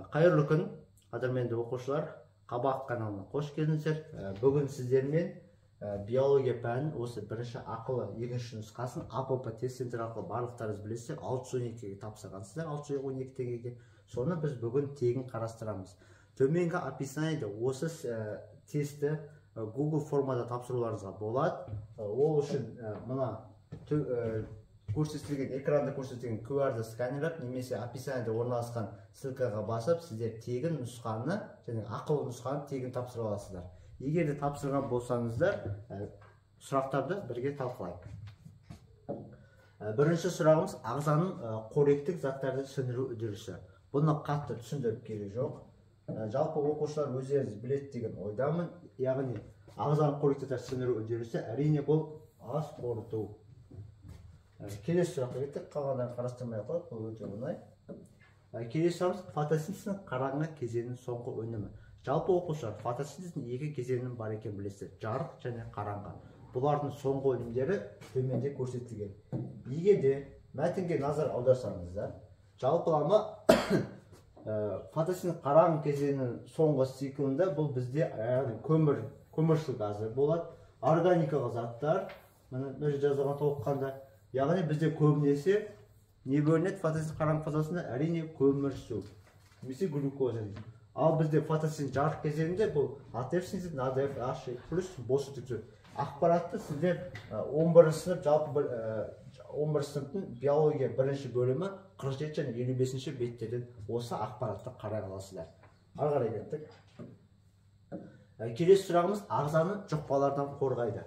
Қайырлы күн, қадірменді оқушылар, Қабақ каналына қош келдіңіздер. Бүгін сіздермен биология пәнін осы бірінші ақылы екінші нұсқасын АПП тест центр арқылы барлықтарыңыз білесіздер, 612-ге тапсырғансыздар, 612 теңгеге. Соны біз бүгін тегін қарастырамыз. Төменгі описаниеде осы тестті Google формада тапсыруларыңызға болады. Ол үшін мына көрсетілген экранда көрсетілген QR-ды сканерлеп немесе описаниеде орналасқан ссылкаға басып, сіздер тегін нұсқаны және ақылы нұсқаны тегін тапсыра аласыздар. Егер де тапсырған болсаңыздар, сұрақтарды бірге талқылайық. Бірінші сұрағымыз ағзаның қоректік заттарды сіңіру үдерісі. Бұны қатты түсіндіріп керек жоқ. Жалпы оқушылар өздеріңіз біледі деген ойдамын. Яғни ағзаның қоректік заттарды сіңіру үдерісі әрине бұл ас қорыту. Келесі сұраққа кеттік, қалғандарын қарастырмай ақ қояйық, бұл өте оңай. Келесі сұрағымыз фотосинтездің қараңғы кезеңінің соңғы өнімі. Жалпы оқушылар фотосинтездің екі кезеңінің бар екенін білесіздер, жарық және қараңғы. Бұлардың соңғы өнімдері төменде көрсетілген. Егер де мәтінге назар аударсаңыздар, жалпылама фотосинтез қараңғы кезеңінің соңғы циклында бұл бізде яғни көмірсу газы болады, органикалық заттар, мына жерде жазылған толыққанды. Яғни бізде көбінесе не бөлінеді фотосинтез қараңғы фазасында? Әрине көмірсу немесе глюкоза дейді. Ал бізде фотосинтез жарық кезеңінде бұл АТФ синтез, НАДФ, H плюс бос сутек. Ақпаратты сіздер 11 сынып жалпы 11 сыныптың биология бірінші бөлімі 47 және 55 беттерден осы ақпаратты қарай аласыздар. Ары қарай кеттік. Келесі сұрағымыз ағзаны жұқпалардан қорғайды.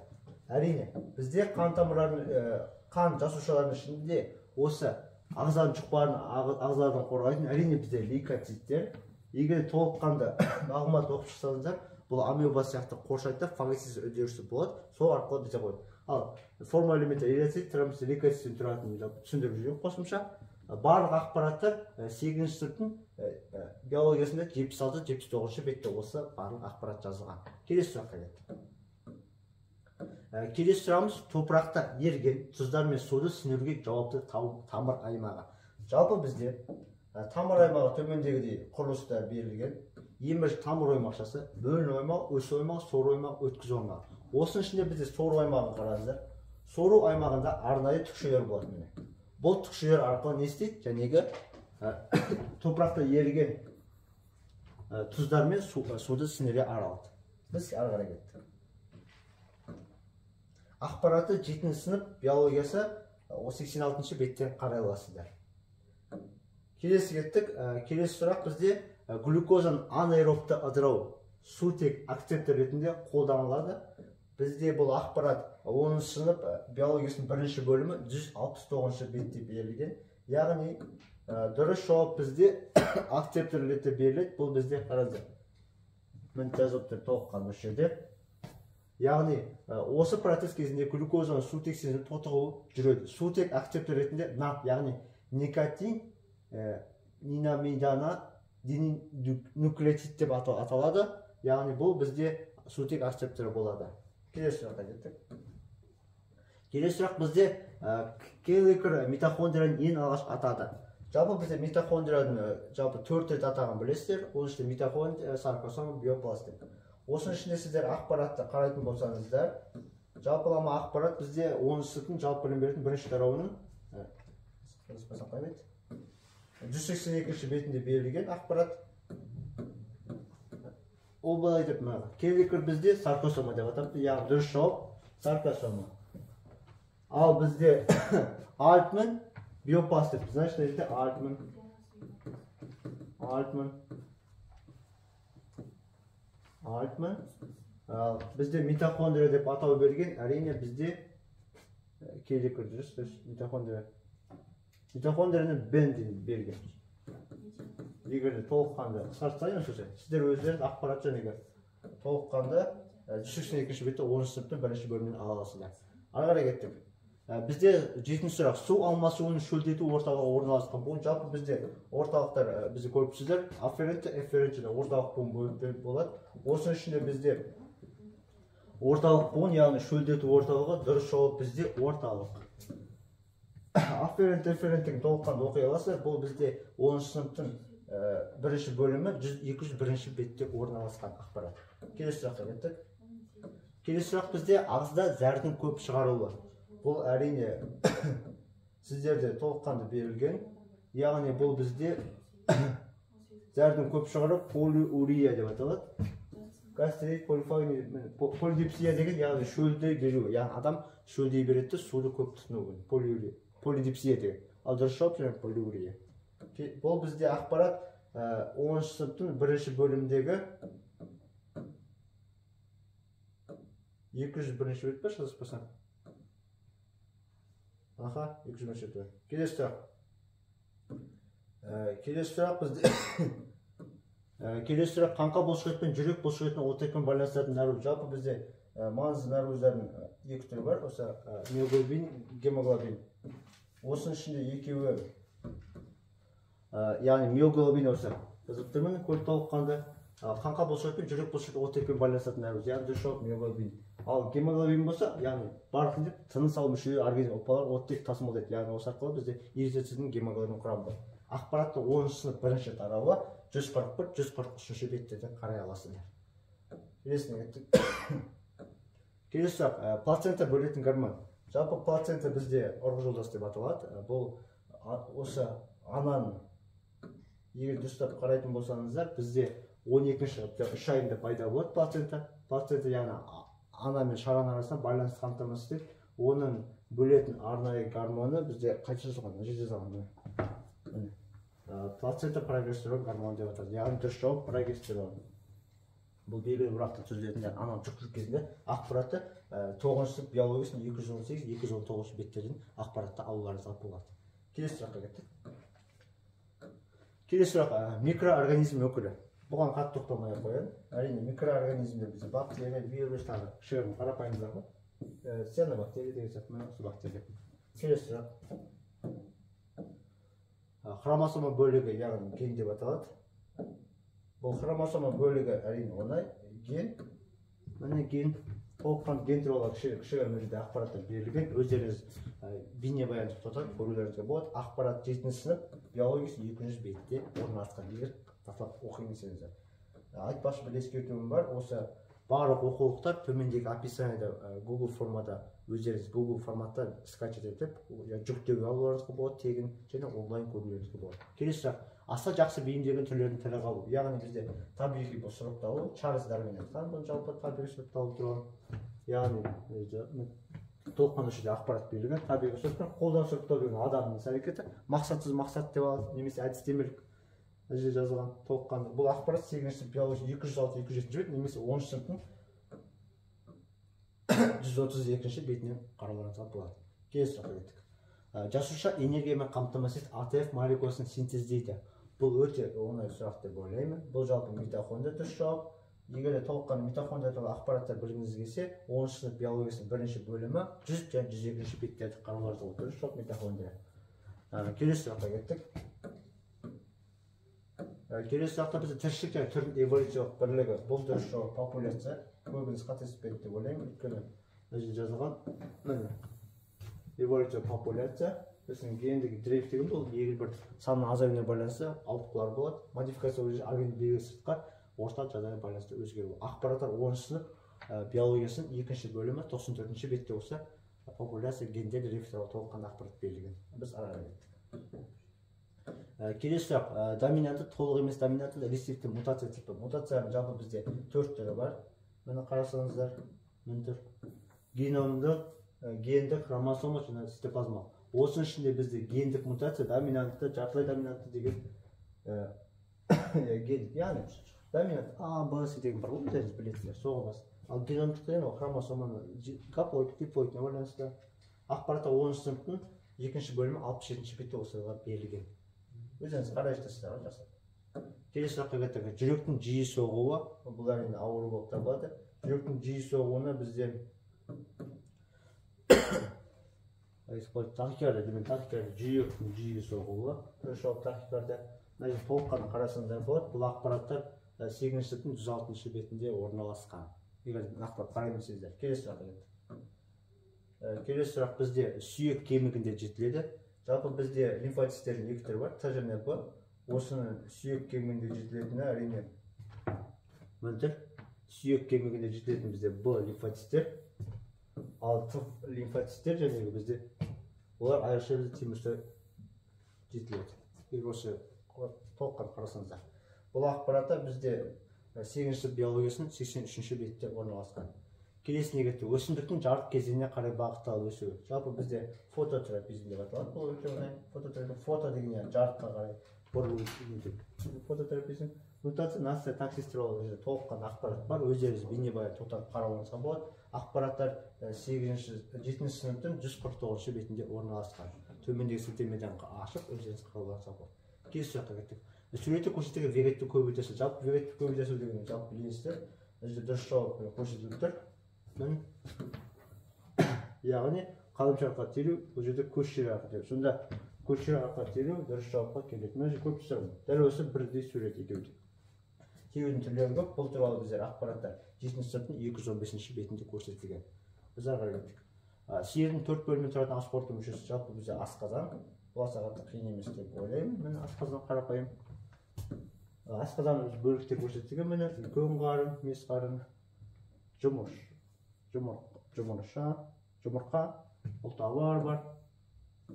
Әрине бізде қан тамырларының қан жасушаларының ішінде осы ағзаның жұқпаларын ағзалардан қорғайтын әрине бізде лейкоциттер. Егер толыққанды мағлұмат оқып шықсаңыздар, бұл амеба сияқты қоршайды да фагоцитоз үдерісі болады, сол арқылы бізде қойды. Ал форма элементі эритроцит, тромбоцит, лейкоциттен тұратынын түсіндіріп жүрген қосымша. Барлық ақпараттар 8-ші сыныптың биологиясында 76-79 бетте осы барлық ақпарат жазылған. Келесі сұраққа кеттік. Келесі сұрағымыз топырақта еріген тұздар мен суды сіңіруге жауапты тамыр аймағы. Жалпы бізде тамыр аймағы төмендегідей құрылыста берілген. Ең бірінші тамыр аймақшасы, бөліну аймағы, өсу аймағы, сору аймағы, өткізу аймағы. Осының ішінде бізде сору аймағын қараңыздар. Сору аймағында арнайы түкшелер болады міне. Бұл түкшелер арқылы не істейді? Жәнегі топырақта еріген тұздар мен суды сіңіре алады. Біз ары қарай кеттік. Ақпараты 7 сынып биологиясы 86 беттен қарай аласыздар. Келесі кеттік. Келесі сұрақ бізде глюкозаның анаэробты ыдырау сутек акцептор ретінде қолданылады. Бізде бұл ақпарат 10 сынып биологиясының бірінші бөлімі 169 бетте берілген. Яғни дұрыс жауап бізде акцептор ретінде беріледі. Бұл бізде қараңыздар. Міне жазылып тұр толыққанды осы жерде. Яғни осы процесс кезінде глюкозаның сутек сезімі тотығуы жүреді. Сутек акцептор ретінде НАП, яғни никотин нинамидана нуклеотид деп аталады. Яғни бұл бізде сутек акцепторы болады. Келесі сұраққа кеттік. Келесі сұрақ бізде Келлекер митохондрияны ең алғаш атады. Жалпы бізде митохондрияны жалпы 4 рет атаған білесіздер. Оның ішінде митохондрия, саркосома, биопласт деп. Осының ішінде сіздер ақпаратты қарайтын болсаңыздар, жалпылама ақпарат бізде 10 сыныптың жалпы білім беретін бірінші тарауының 182 бетінде берілген ақпарат. Ол былай деп мына Келлекер бізде саркосома деп атапты, яғни дұрыс жауап саркосома. Ал бізде Альтман биопласт деп, значит, мына жерде Альтман. Бізде митохондрия деп атау берген, әрине бізде Келлекер дұрыс, митохондрия. Митохондрияны Бен деп берген. Егер де толыққанды қысқартсайын сөзі, сіздер өздеріңіз ақпарат жәнегі толыққанды 182 бетте 10 сыныптың бірінші бөлімінен ала аласыздар. Ары қарай кеттік. Бізде 7 сұрақ су алмасуын шөлдету орталығы орналасқан буын. Жалпы бізде орталықтар бізде көріп тұрсыздар, афферентті, эфферентті және орталық буын бөліктері болады. Осының ішінде бізде орталық буын, яғни шөлдету орталығы, дұрыс жауап бізде орталық. Афферент, эфференттің толыққанды оқи аласыздар. Бұл бізде 10 сыныптың бірінші бөлімі 201 бетте орналасқан ақпарат. Келесі сұраққа кеттік. Келесі сұрақ бізде ағзада зәрдің көп шығарылуы. Бұл әрине сіздерде толыққанды берілген. Яғни бұл бізде зәрдің көп шығару полиурия деп аталады. Гастрит, полифагия, полидипсия деген яғни шөлдей беру. Яғни адам шөлдей береді, суды көп тұтыну. Полиурия, полидипсия деген. Ал дұрыс жауап және полиурия. Бұл бізде ақпарат 10-шы сыныптың бірінші бөлімдегі 201-ші бет па, шатаспасам? Аха, 201-ші бет. Келесі сұрақ. Келесі сұрақ бізде келесі сұрақ қаңқа бұлшықет пен жүрек бұлшықетін оттекпен байланыстыратын нәруыз. Жалпы бізде маңызды нәруыздардың екі түрі бар. Осы миоглобин, гемоглобин. Осының ішінде екеуі, яғни миоглобин осы жазып тұрмын, көл толыққанды. Қаңқа бұлшықет пен жүрек бұлшықет оттекпен байланысатын нәруыз, яғни дұрыс жауап миоглобин. Ал гемоглобин болса, яғни барлық деп тыныс алу мүшелері организм ұлпалар оттек тасымалдайды. Яғни осы арқылы бізде эритроциттің гемоглобин құрамы бар. Ақпаратты 10-шы сынып бірінші тарауы 141-143 беттерден қарай аласыздар. Келесіне кеттік. Келесі сұрақ, плацента бөлетін гормон. Жалпы плацента бізде ұрық жолдас деп аталады. Бұл осы ананың, егер дұрыстап қарайтын болсаңыздар, бізде 12-ші 3 айында пайда болады плацента. Плацента яғни ана мен шараның арасында байланысты қамтамасыз етеді. Оның бөлетін арнайы гормоны бізде қайта жазылған, мына жерде жазылған. Плацента прогестерон гормоны деп аталады. Яғни дұрыс жауап прогестерон. Бұл белгілі бір уақытта түзілетін, яғни ананың жүктілік кезінде ақпаратты 9-шы сынып биологиясының 218-219 беттерден ақпаратты алуларыңызға болады. Келесі сұраққа кеттік. Келесі сұрақ микроорганизм өкілі. Бұған қатты тоқталмай ақ қояйын. Әрине микроорганизмдер бізде бактерия, вирус, тағы кішігірім қарапайымдар ғой. Цианобактерия деген сияқты, мына осы бактерия. Келесі сұрақ. Хромосома бөлігі, яғни ген деп аталады. Бұл хромосома бөлігі әрине оңай. Ген. Міне ген. Толыққан ген туралы кішігірім жерде ақпараттар берілген. Өздеріңіз бейнебаян тоқтатып көрулеріңізге болады. Ақпарат 7-ші сынып биологиясы 200 бетте орналасқан. Егер тақтап оқимын десеңіздер. Айтпақшы бір ескертуім бар. Осы барлық оқулықтар төмендегі описаниеда Google формада, өздеріңіз Google форматта скачать етіп, жүктеуге алуларыңызға болады, тегін және онлайн көрулеріңізге болады. Келесі сұрақ, аса жақсы бейімделген түрлерін тілге алу. Яғни бізде табиғи бұл сұрыпталу, Чарльз Дарвин айтқан бұл жалпы табиғи сұрыпталу туралы. Яғни толыққанды жерде ақпарат берілген. Табиғи сұрыптау, қолдан сұрыптау деген адамның іс әрекеті, мақсатсыз мақсат деп алады, немесе әдістемелік жерде жазылған толыққанды. Бұл ақпарат 8-ші сынып биология 206-207 бет немесе 10-шы сыныптың 132-ші бетінен қарауларыңызға болады. Келесі сұраққа кеттік. Жасуша энергиямен қамтамасыз ететін АТФ молекуласын синтездейді. Бұл өте оңай сұрақ деп ойлаймын. Бұл жалпы митохондрия дұрыс жауап. Егер де толыққанды митохондрия туралы ақпараттар білгіңіз келсе, 10-шы сынып биологиясының бірінші бөлімі 100 және 102-ші беттерді қарауларыңызға болады. Дұрыс жауап митохондрия. Келесі сұраққа кеттік. Келесі сұрақта бізде тіршілік және түрдің эволюциялық бірлігі. Бұл дұрыс жауап популяция. Көбіңіз қателеспеді деп ойлаймын, өйткені мына жерде жазылған міне эволюция популяция. Сосын гендік дрейф деген бұл белгілі бір санның азаюына байланысты ауытқулар болады. Модификация организм белгілі сыртқа орта жағдайға байланысты өзгеру. Ақпараттар 10-шы сынып биологиясының екінші бөлімі 94-ші бетте болса популяция гендер дрейф туралы толыққанды ақпарат берілген. Біз ары қарай кеттік. Келесі сұрақ, доминантты, толық емес доминантты, рецессивті мутация типі. Мутацияның жалпы бізде 4 түрі бар. Міне қарасаңыздар, міне тұр. Геномдық, гендік, хромосома және цитоплазмалық. Осының ішінде бізде гендік мутация, доминантты, жартылай доминантты деген гендік, яғни доминант А, Б, С деген бар ғой, өздеріңіз білесіздер, соға бас. Ал геномдық деген ол хромосоманы гаплоид, диплоидіне байланысты. Ақпаратта 10-шы сыныптың екінші бөлімі 67-ші бетте осылай берілген. Өздеріңіз қарай жатасыздар ғой, жақсы. Келесі сұраққа кеттік. Жүректің жиі соғуы, бұл әрине ауру болып табылады. Жүректің жиі соғуына бізде тахикардия, демек тахикардия, жүректің жиі соғуы, дұрыс жауап тахикардия. Мына жерде толыққанды қарасаңыздар болады. Бұл ақпараттар 8-ші сыныптың 106-шы бетінде орналасқан. Егер нақтылап қараймын десеңіздер. Келесі сұраққа кеттік. Келесі сұрақ бізде сүйек кемігінде жетіледі. Жалпы бізде лимфоциттердің екі түрі бар, Т және Б. Осыны сүйек кемігінде жетілетіні әрине міне сүйек кемігінде жетілетін бізде Б лимфоциттер, ал Т лимфоциттер жәнегі бізде олар айрықша бізде тимуста жетіледі. Егер осы толыққан қарасаңыздар. Бұл ақпаратта бізде 8-ші сынып биологиясының 83-ші бетте орналасқан. Келесіне кеттік. Өсімдіктің жарық кезеңіне қарай бағытталып өсуі. Жалпы бізде фототропизм деп аталады. Бұл өте оңай. Фототропизм, фото деген яғни жарыққа қарай бұрылу деп. Фототропизм. Нутация, нация, таксис туралы толыққан ақпарат бар. Өздеріңіз бейнебаян тоқтатып қарауыңызға болады. Ақпараттар 7-ші сыныптың 149-шы бетінде орналасқан. Төмендегі сілтемеден ашып өздеріңіз қарауларыңызға болады. Келесі сұраққа кеттік. Суретте көрсетілген вегеттік көбейтесу. Жалпы вегеттік көбейтесу деген жалпы білесіздер. Бұл жерде дұрыс жауап көрсетіліп тұр. Яғни қаламша арқылы теру, бұл жерде көшір арқылы теру. Сонда көшір арқылы теру дұрыс жауапқа келеді. Мына жерде көріп тұрсыздар ғой. Дәл осы бірдей сурет екеуі де. Терудің түрлері көп. Бұл туралы біздер ақпараттар 7-ші сыныптың 215-ші бетінде көрсетілген. Біз ары қарай кеттік. Сиырдың 4 бөлімнен тұратын ас қорыту мүшесі жалпы бізде асқазан. Бұл аса қатты қиын емес деп ойлаймын. Міне асқазан қарапайым. Асқазан бөліктер көрсетілген. Міне үлкен қарын, мес қарын, жұмыртқа, ұлтабар бар,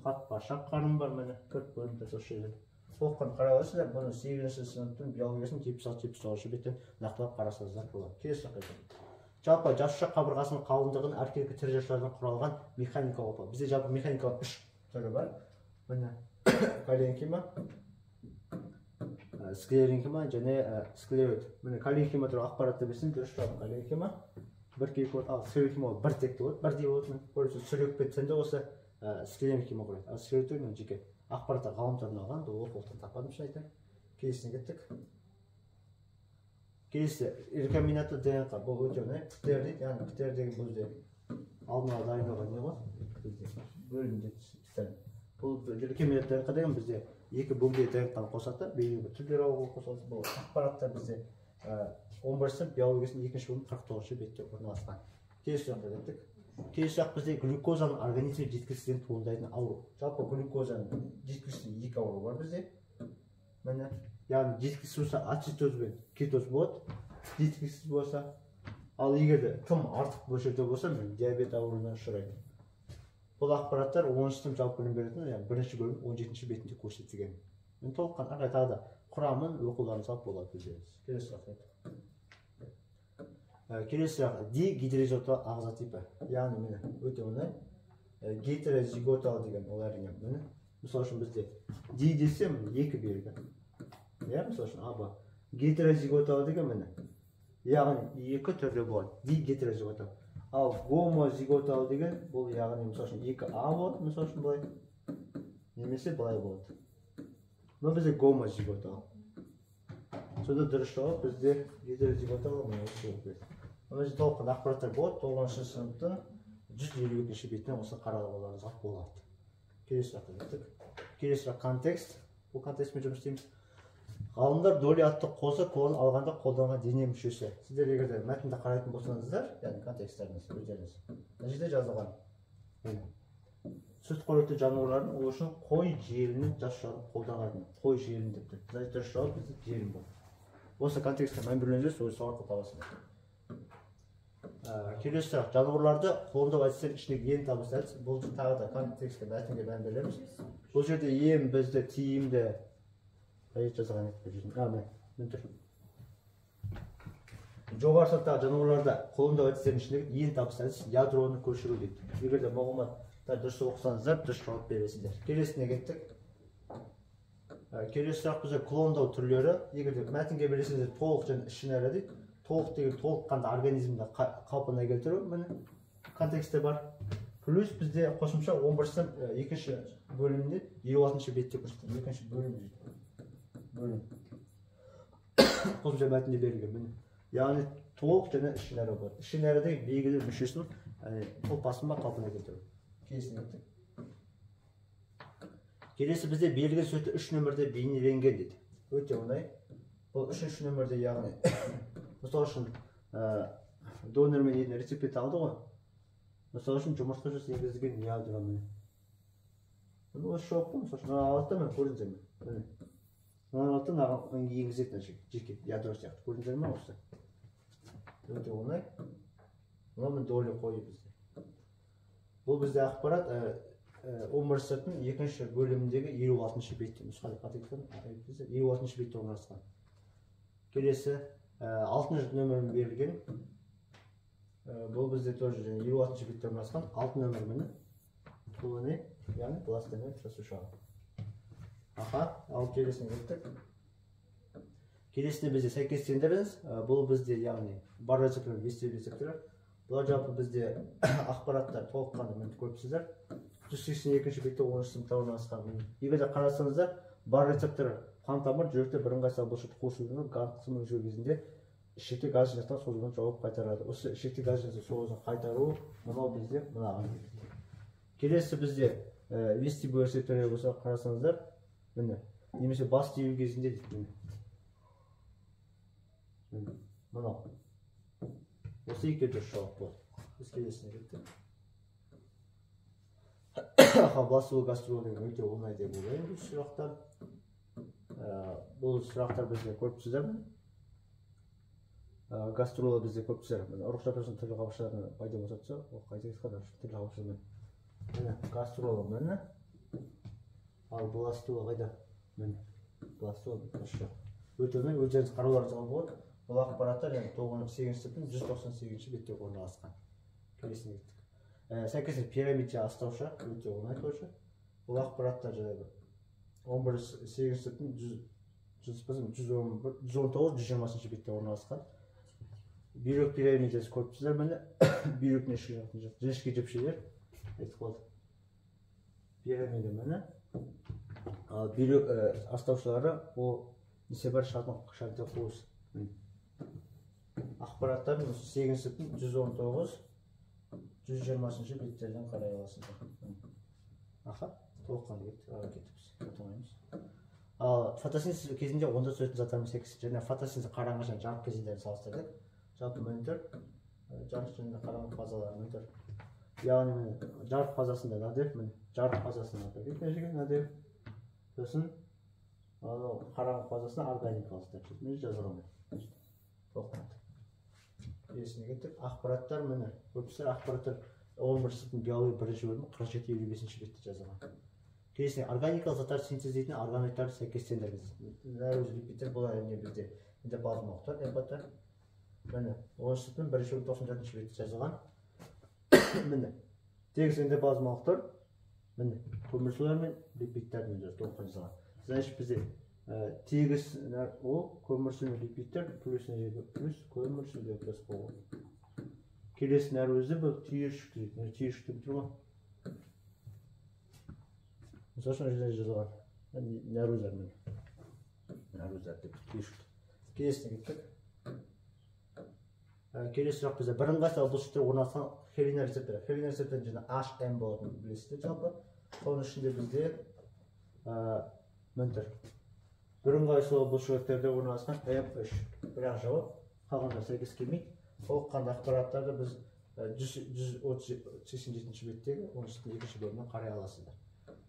қатпашақ қарын бар. Міне 4 бөлім осы жерде. Толыққан қарай аласыздар. Бұны 8-ші сыныптың биологиясының 76-79 беттен нақтылап қарасаңыздар болады. Келесі сұраққа кеттік. Жалпы жасуша қабырғасының қалыңдығын әркелкі тірі жасушалардан құралған механикалық ұлпа. Бізде жалпы механикалық 3 түрі бар. Міне коленхима, склеренхима және склероид. Міне коленхима туралы ақпаратты білсін, дұрыс жауап коленхима. Бір кейкі болады, ал склеренхима ол бір текті болады, бірдей болады. Көресіз, сүрек пен тінді осы склеренхима құрайды. Ал склероид мен жеке ақпаратты ғаламтордан алған, бұл оқулықтан таппадым, шын айтайын. Келесіне кеттік. Келесі рекомбинатты ДНК. Бұл өте оңай. ПТР дейді, яғни ПТР деген бұл жерде алдын ала дайындалған не ғой? Бізде бөлімде специально. Бұл рекомбинатты ДНК деген бізде екі бөлімде ДНК-ны қосады, белгілі бір түрлер алуға қосады. Бұл ақпараттар бізде 11 сынып биологиясының 2-ші бөлімі 49-шы бетте орналасқан. Келесі сұраққа кеттік. Келесі сұрақ бізде глюкозаның организмде жеткіліксіздігінен туындайтын ауру. Жалпы глюкозаның жеткіліксіздігі екі ауру бар бізде. Міне, яғни жеткіліксіз болса ацетоз бен кетоз болады, жеткіліксіз болса. Ал егер де тым артық мөлшерде болса, міне диабет ауруына ұшырайды. Бұл ақпараттар 10-шы сынып жалпы білім беретін, яғни 1-ші бөлім 17-ші бетінде көрсетілген. Мен толыққан ары тағы да құрамын оқуларыңызға болады өздеріңіз. Келесі сұрақ. Келесі сұрақ дигидрозиготалы ағза типі. Яғни міне өте оңай. Гетерозиготалы деген ол әрине міне. Мысал үшін бізде ди десе міне екі белгі. Иә, мысал үшін А, Б. Гетерозиготалы деген міне. Яғни екі түрлі болады. Дигетерозиготалы. Ал гомозиготалы деген бұл яғни мысал үшін 2А болады, мысал үшін былай. Немесе былай болады. Мына бізде гомозиготалы. Сонда дұрыс жауап бізде гетерозиготалы міне осы болып келеді. Мына жерде толыққан ақпараттар болады. 9-шы сыныптың 152-ші бетінен осы қарауларыңызға болады. Келесі сұраққа кеттік. Келесі сұрақ контекст. Бұл контекстпен жұмыс істейміз. Ғалымдар Доли атты қозы клонын алғанда қолданған дене мүшесі. Сіздер егер де мәтінді қарайтын болсаңыздар, яғни контексттеріңіз өздеріңіз. Мына жерде жазылған. Сүт қоректі жануарлардың ол үшін қой желінің жасушаларын қолданған. Қой желін деп тұр. Значит, дұрыс жауап бізде желін болды. Осы контекстке мән беріңіздер, сол арқылы табасыздар. Келесі сұрақ. Жануарларды клондау әдістерінің ішіндегі ең табысты әдіс. Бұл тағы да контекстке, мәтінге мән береміз. Бұл жерде ең бізді тиімді қажет жазған еді бұл жерде. Міне, міне тұр. Жоғары сыныптағы жануарларды клондау әдістерінің ішіндегі ең табысты әдіс ядроны көшіру дейді. Егер де мағлұматты дұрыс оқысаңыздар, дұрыс жауап бересіздер. Келесіне кеттік. Келесі сұрақ бізде клондау түрлері. Егер де мәтінге берсеңіздер, толық және ішінара дейді. Толық деген толыққанды организмді қалпына келтіру, міне контекстте бар. Плюс бізде қосымша 11 сынып 2-ші бөлімінде 56-шы бетте көрсетілген. 2-ші бөлім дейді. Бөлім. Қосымша мәтінде берілген, міне. Яғни толық және ішінара болады. Ішінара деген белгілі мүшесін, ұлпасын ба қалпына келтіру. Келесіне кеттік. Келесі бізде белгілі суретте 3 нөмірде бейнеленген дейді. Өте оңай. Бұл 3-ші нөмірде, яғни мысал үшін донор мен едін реципиент алды ғой. Мысал үшін жұмыртқа жасап енгізілген ядро міне. Бұл осы жауап қой, мысал үшін мына алады да, міне көрдіңіздер ме? Міне. Мынаны алады да мынаған енгізеді мына жерге, жеке ядро сияқты. Көрдіңіздер ме осы? Өте оңай. Мынау міне доля қою бізде. Бұл бізде ақпарат 11 сыныптың екінші бөліміндегі 56 бетте, нұсқада қате кеткен, 56 бетте орналасқан. Келесі 6 нөмірін берілген. Бұл бізде тоже 56 бетте орналасқан 6 нөмір міне. Бұл не? Яғни бластомер жасушағы. Аха, ал келесіне кеттік. Келесіне бізде сәйкестендіріңіз. Бұл бізде яғни бар рецептор, вестибюль рецепторлар. Бұлар жалпы бізде ақпараттар толыққанды міне көріпсіздер. 182 бетте 10 сыныпта орналасқан. Егер де қарасаңыздар, бар рецептор қан тамыр жүректе бірыңғай сал бұлшық қосылуының газ қысымының жүру кезінде ішекте газ жинақтан созылуын жауап қайтарады. Осы ішекте газ жинақтан созылуын қайтару мынау бізде мынаған. Келесі бізде вестибюль рецепторлар болса қарасаңыздар, міне, немесе бас тию кезінде дейді, міне. Мынау. Осы екеуі дұрыс жауап болды. Біз келесіне кеттік. Бластула гаструла деген өте оңай деп ойлаймын бұл сұрақтар. Бұл сұрақтар бізде көріп тұрсыздар ме? Гаструла бізде көріп тұрсыздар. Міне, ұрық жапырасының түрлі қабықшаларынан пайда болса тұрса, ол қайта кетіп түрлі қабықшалармен. Міне, гаструла міне. Ал бластула қайда? Міне, бластула дұрыс жауап. Өте оңай, өздеріңіз қарауларыңызға болады. Бұл ақпараттар яғни 9-8 сыныптың 198 бетте орналасқан. Келесіне кеттік. Сәйкесінше пирамида астауша өте оңай тоже. Бұл ақпараттар жаңағы 11-8 сыныптың 111, 119, 120 бетте орналасқан. Бүйрек пирамидасы көріп тұрсыздар міне. Бүйректің ішкі жағында жіңішке жіпшелер айтып қалды. Пирамида міне. Ал бүйрек астаушалары ол несе бар шығатын кішкентай қуыс. Ақпараттар 8 сыныптың 119, 120 беттерден қарай аласыздар. Аха, толыққанды кетіпіз. Отырмаймыз. Ал фотосинтез кезінде онда түсетін заттармен сәйкес және фотосинтез қараңғы және жарық кезеңдерін салыстырдық. Жалпы міне тұр, жарық және қараңғы фазалары міне тұр. Яғни міне жарық фазасында надев, міне жарық фазасында надев, надев. Сосын анау қараңғы фазасында органикалық заттар. Міне жазылған. Толыққанды. Келесіне кеттік. Ақпараттар міне. Көбісі ақпараттар 11 сыныптың биология бірінші бөлімі 47-55 бетте жазылған. Келесіне органикалық заттар синтездейтін органоидтарды сәйкестендіріңіз. Нәруыз липидтер бұл әрине бізде эндоплазмалық тор, МПТ. Міне 10 сыныптың бірінші бөлімі 94 бетте жазылған. Міне тегіс эндоплазмалық тор, міне көмірсулар мен липидтер міне толыққанды жазылған. Значит бізде тегіс ол көмірсу мен липидтер плюс мына жерде плюс көмірсу деп жазып қойған. Келесі нәруызды бұл түйіршік дейді. Мына түйіршік деп тұр ғой. Мысалы үшін мына жерде жазылған нәруыздар міне. Нәруыздар деп түйіршік. Келесіне кеттік. Келесі сұрақ бізде бірыңғай сал бұлшықтар орналасқан холинер рецепторы. Холинер рецепторы және HM болатынын білесіздер жалпы. Соның ішінде бізде міне тұр. Бірыңғай сол бұлшықеттерде орналасқан М3. Бірақ жауап қалғандар сәйкес келмейді. Толыққанды ақпараттарды біз 187 беттегі 10-екінші бөлімнен қарай аласыздар.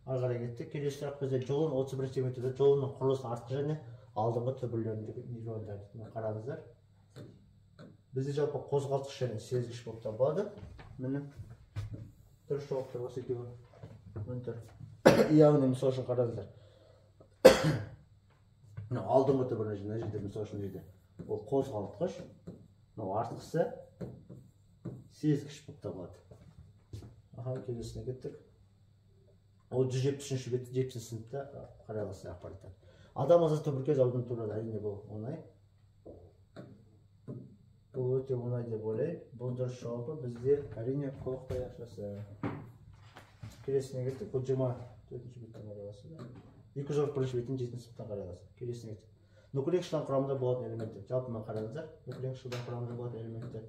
Ары қарай кеттік. Келесі сұрақ бізде жолын 31 сегментінде жолының құрылысының артқы және алдыңғы түбірлеріндегі нейрондар. Қараңыздар. Бізде жалпы қозғалтқыш және сезгіш болып табылады. Міне дұрыс жауаптар осы екеуі. Міне тұр. Яғни мысалы үшін қараңыздар. Мынау алдыңғы түбір мына жерде мысалы үшін жерде ол қозғалтқыш, мынау артқысы сезгіш болып табылады. Аха, келесіне кеттік. Ол 173 бетте 7 сыныпта қарай аласыздар ақпараттар. Адам ағзасы туберкулез ауруының туралы әрине бұл оңай. Бұл өте оңай деп ойлаймын. Бұл дұрыс жауабы бізде әрине қол таяқшасы. Келесіне кеттік. Бұл 24 беттен қарай аласыздар. 241 беттен 7 сыныптан қарай аласыздар. Келесіне кеттік. Нуклеин қышқылының құрамында болатын элементтер. Жалпы мына қараңыздар. Нуклеин қышқылының құрамында болатын элементтер.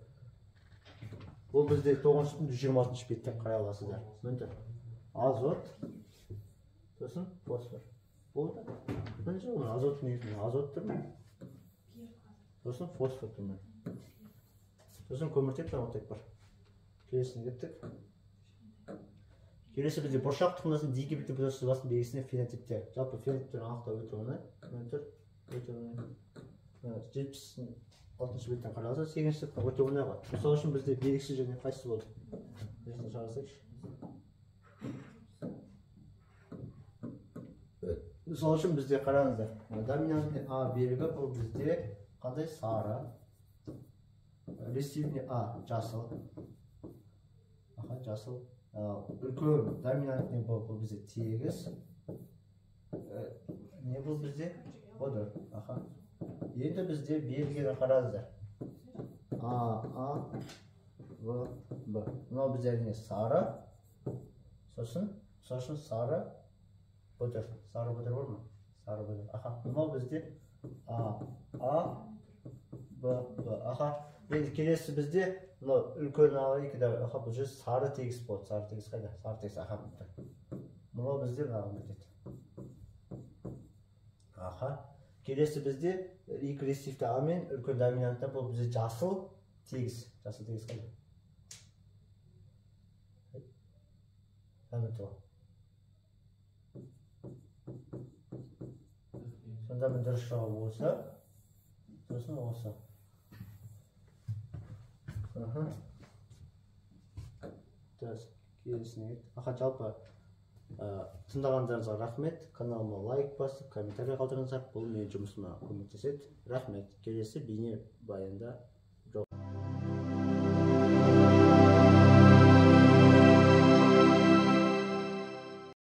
Бұл бізде 9 сыныптың 126 беттен қарай аласыздар. Міне тұр. Азот, сосын фосфор. Болды. Міне ол азот негізінде азот тұр. Сосын фосфор тұр. Сосын көміртек бар, оттек бар. Келесіне кеттік. Келесі бізде бұршақ тұқымдасын дигибридті бұзау сызбасының белгісіне фенотиптер. Жалпы фенотиптерін анықтау өте оңай. Өте оңай. 76 беттен қаралса, 8 сыныптан өте оңай ғой. Мысалы үшін бізде белгісіз және қайсысы болды? Белгісін шығарсайықшы. Мысалы үшін бізде қараңыздар. Доминантный А белгі бұл бізде қандай? Сары. Рецессивный А жасыл. Аха, жасыл. Үлкен доминантный Б бұл бізде тегіс. Не бұл бізде? Бодыр. Аха. Енді бізде белгіні қараңыздар. А, А, В, Б. Мынау бізде әрине сары. Сосын, сосын сары бұдыр. Сары бұдыр бар ма? Сары бұдыр. Аха. Мынау бізде А, А, Б, Б. Аха. Енді келесі бізде мынау үлкен А екі де, аха, бұл жерде сары тегіс болады. Сары тегіс қайда? Сары тегіс, аха, мына. Мынау бізде мынаған бітеді. Аха. Келесі бізде екі рецессивті А мен үлкен доминантта бұл бізде жасыл тегіс. Жасыл тегіс қайда? Сонда мен дұрыс жауап осы. Сосын осы. Аха. Келесіне кеттік. Аха, жалпы тыңдағандарыңызға рахмет. Каналыма лайк басып, комментарий қалдырыңыздар. Бұл менің жұмысыма көмектеседі. Рахмет. Келесі бейнебаянда